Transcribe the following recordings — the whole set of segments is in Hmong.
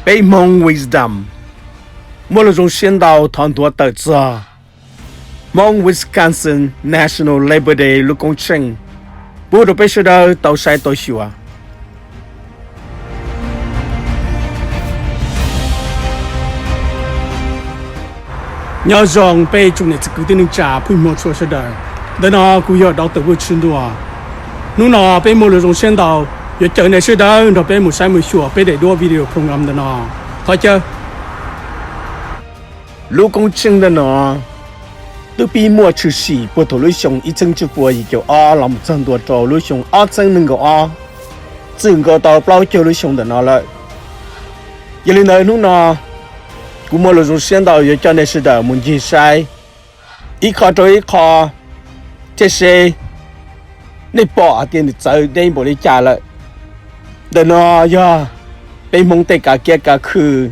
Peb Hmoob Wisdom muaj lus zoo siab ntau thov nthuav tawm txog Hmoob Wisconsin National Labor Day lub koob tsheej pub rau peb sawv daws tau saib tau xyuas. Nyob zoo peb tsoom niam txiv kwv tij neej tsa phooj ywg txhua sawv daws. Ntawm no kuv yog Doctor Vwj Tswv Ntuas. Hnub no peb muaj lus zoo siab ntau yuav caw nej sawv daws nrog peb mus saib mus xyuas peb daim duab video program ntawm no. Thov caw. Lub koob tsheej ntawm no twb pib muaj tshwm sim puag thaum lub xyoo ib txhiab cuaj puas yim caum ob los mus txog ntua rau lub xyoo ob txhiab nees nkaum ob, txwm nkaus tau plaub caug lub xyoo ntawm no lawm. Yog li ntawd hnub no kuv muaj lus zoo siab ntau yuav coj nej sawv daws mus ncig saib ib qho rau ib qho thiab seb nej pom hais tias nws txawv deb npaum li cas lawm. Ntawm no yog peb Hmoob tej kav kiab kav khw,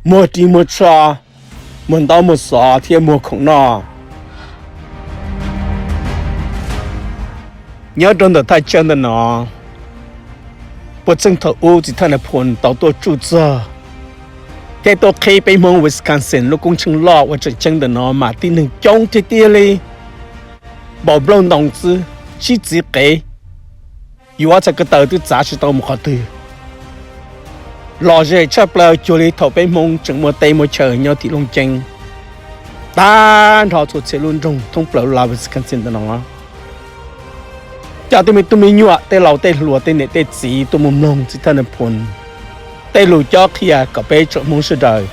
muag ris muag tsho, muag ntaub muag xov thiab muag khoom noj. Nyob rau ntawm thaj chaw ntawm no, puas txheej thaum ub txiv thaj Nais Phoo tau tuaj tsuj txog thiab tuaj qhib peb Hmoob Wisconsin lub koob tsheej loj uas tseem ceeb ntawm no mas tib neeg coob tiag tiag li, npaum nplooj ntoo xwb, sib txiv qev, yuav txhais ko taw twb txav tsis tau mus qhov twg. Lom zem tshaj plaws cuag li thaum peb Hmoob tseem muaj teb muaj chaw nyob tim Looj Ceeb, tag nrho txhua txhia lub nroog thoob plaws lub Wisconsin ntawm no. Coj tej me tub me nyuam, tej laus tej hluas, tej niam tej txiv tuaj mus mloog txiv thaj Nais Phoo tej lus cob qhia kom peb tsoom Hmoob sawv daws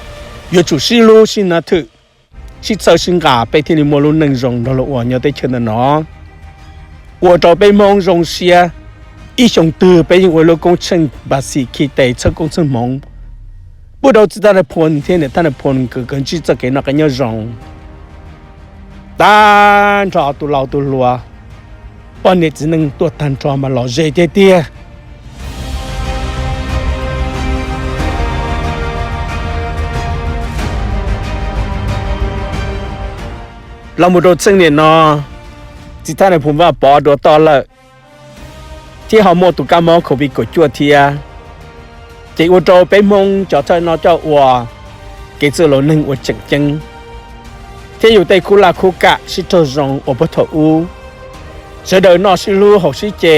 yuav tsum sib hlub sib nav thwm, sib txhawb sib nqa peb thiaj li muaj lub neej zoo nrog luag ua nyob teb chaws ntawm no. Ua rau peb Hmoob zoo siab, ib xyoo twg peb yeej ua lub koob tsheej npa xim khi tes txhawb koob txhawb hmoov, pub rau txiv thaj Nais Phoo thiab niam thaj Nais Phoo nkawd ntsib txoj kev noj qab nyob zoo. Tag nrho tus laus tus hluas, poj niam txiv neej tuaj tag nrho mas lom zem tiag tiag. Los mus rau txheej niam no, txiv thaj Nais Phoo Vaj Pov dua toj lawm, thiab ho muaj tus kab mob Covid kaum cuaj thiab, ces ua rau peb Hmoob cov thawj no coj ua kev txwj laus neeg uas tseem ceeb, thiab yus tej khub laj khub kam sib raug zoo uas puag thaum ub, sawv daws noj sib hlub haus sib ce,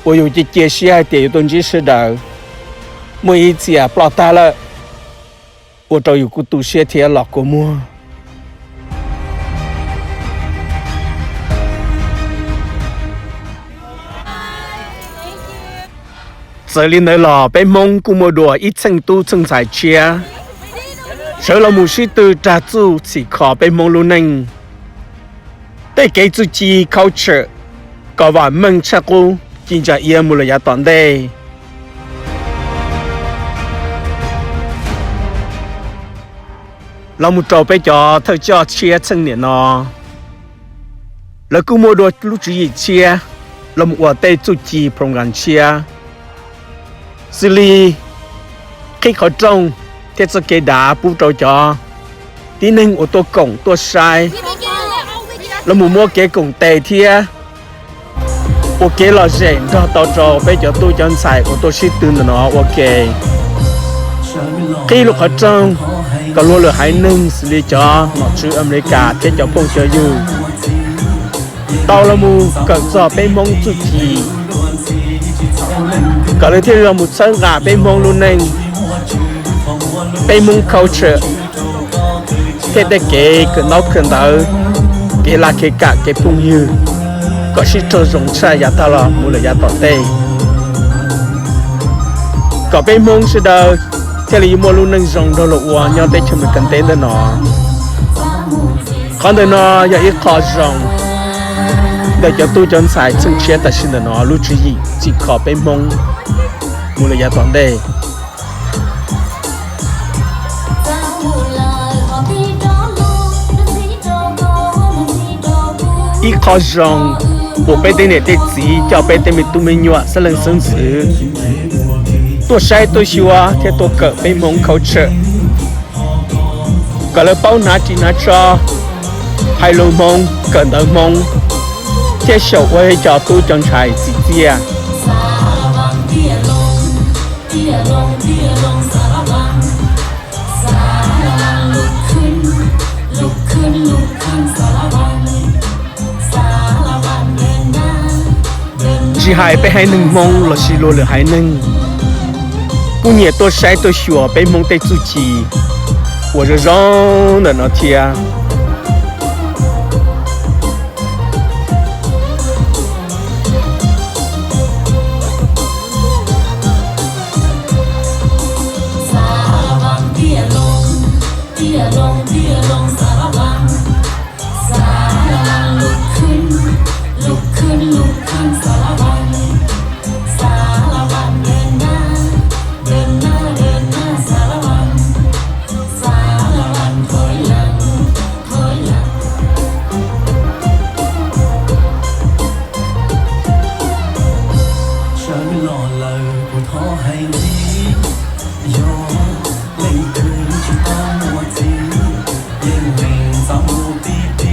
uas yus cia cia siab hais tias yuav tuaj ntsib sawv daws, muaj ib txhia ploj tag lawm, ua rau yus kuj tu siab thiab los kua muag. Txawm li ntawd los peb Hmoob kuj muaj dua ib txheej tub txheej ntxhais tshiab sawv los mus sib tw rag txuj txhim kho peb Hmoob lub neej, tej kev txuj ci culture kom vam meej tshaj qub ci ntsa iab mus lawm yav tom ntej. Los mus rau peb cov thawj coj tshiab txheej niam no, lawv kuj muaj dua lub tswv yim tshiab los mus ua tej txuj ci program tshiab, xws li qhib qhov rooj thiab txoj kev dav pub rau cov tib neeg uas tuaj koom tuaj saib, los mus muab kev koom tes thiab ua kev lom zem nrog tau rau peb cov tub cov ntxhais uas tuaj sib tw ntawm no ua ke. Qhib lub qhov rooj kom luag lwm haiv neeg xws li cov nom tswv Amelikas thiab cov phooj cov ywg tau los mus kawm txog peb Hmoob txuj ci, kom lawv thiaj li los mus txhawb nqa peb Hmoob lub neej, peb Hmoob culture, thiab tej kev kawm ntaub kawm ntawv, kev laj kev kam kev phooj ywg, kom sib raug zoo tshaj yav tag los mus lawm yav tom ntej, kom peb Hmoob sawv daws thiaj li muaj lub neej zoo nrog luag ua nyob teb chaws Amelikas teb ntawm no. Qhov ntawm no yog ib qho zoo ntawm cov tub cov ntxhais txheej tshiab tam sim ntawm no lub tswv yim txhim kho peb Hmoob mus lawm yav tom ntej. Ib qho zoo uas peb tej niam tej txiv coj peb tej me tub me nyuam xeeb leej xeeb ntxwv tuaj saib tuaj xyuas thiab tuaj kawm peb Hmoob culture, kom lawv paub hnav ris hnav tsho, hais lus Hmoob, kawm ntawv Hmoob, thiab xyaum ua cov tub cov ntxhais txim txiaj. Tsis hais peb haiv neeg Hmoob lossis luag lwm haiv neeg kuj nyiam tuaj saib tuaj xyuas peb Hmoob tej txuj ci uas zoo zoo ntawm no thiab.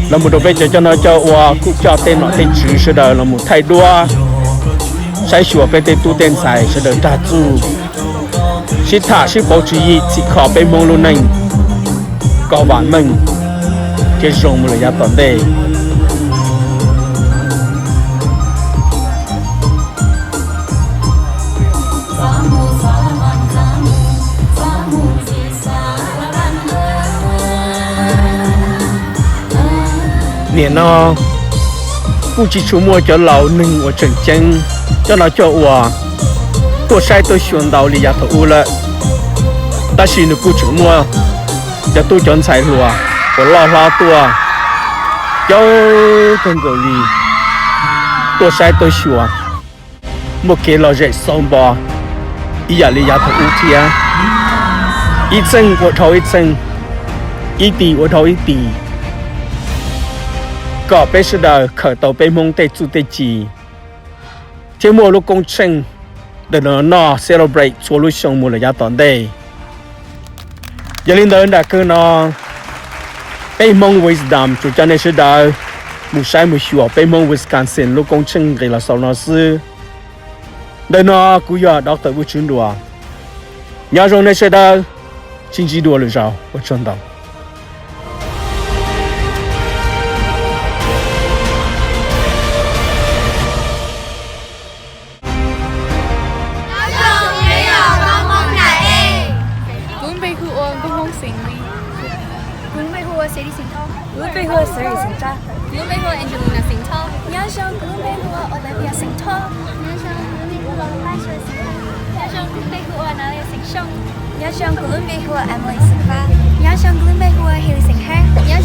Los mus rau peb cov coj noj coj ua kuj coj tej nom tej tswv sawv daws los mus thaij duab, saib xyuas peb tej tub tej ntxhais sawv daws rag txuj, sib tham sib pauv tswv yim txhim kho peb Hmoob lub neej kom vam meej thiab zoo mus lawm yav tom ntej. Nim no kuj tsis tshua muaj cov laus neeg uas tseem ceeb coj noj coj ua tuaj saib tuaj xyuas ntau li yav thaum ub lawm, tab sis nws kuj tseem muaj cov tub cov ntxhais hluas uas loj hlob tuaj coob kawg nkaus li tuaj saib tuaj xyuas, muaj kev lom zem xau npo ib yam li yav thaum ub thiab. Ib txheej ua dhau ib txheej, ib tis ua dhau ib tis, kom peb sawv daws khaws tau peb Hmoob tej txuj tej ci thiab muaj lub koob tsheej ntawm no noj celebrate txhua lub xyoo mus lawm yav tom ntej. Yog li ntawd nram kawg no, peb Hmoob Wisdom tsuas coj nej sawv daws mus saib mus xyuas peb Hmoob Wisconsin lub koob tsheej nqis los xaus no xwb. Ntawm no kuv yog Doctor Vwj Tswv Nruas. Nyob zoo nej sawv daws, sib ntsib dua lwm zaus, ua tsaug ntau. Kuv lub npe hu ua Nkauj Hmoob Xeem Lis. Kuv lub npe hu ua Xeem Lis Xeem Thoj. Kuv lub npe hu ua Xeem Lis Xeem Thoj. Kuv lub npe hu ua Angelina Xeem Thoj. Nyob zoo, kuv lub npe hu ua Olivia Xeem Thoj. Nyob zoo, kuv lub npe hu ua Lupais Xeem Thoj. Nyob zoo, kuv lub npe hu ua Natalia Xeem Xyooj. Nyob zoo, kuv lub npe hu ua Emily Xeem Fab. Nyob zoo, kuv lub npe hu ua Haley Xeem Hab. Nyob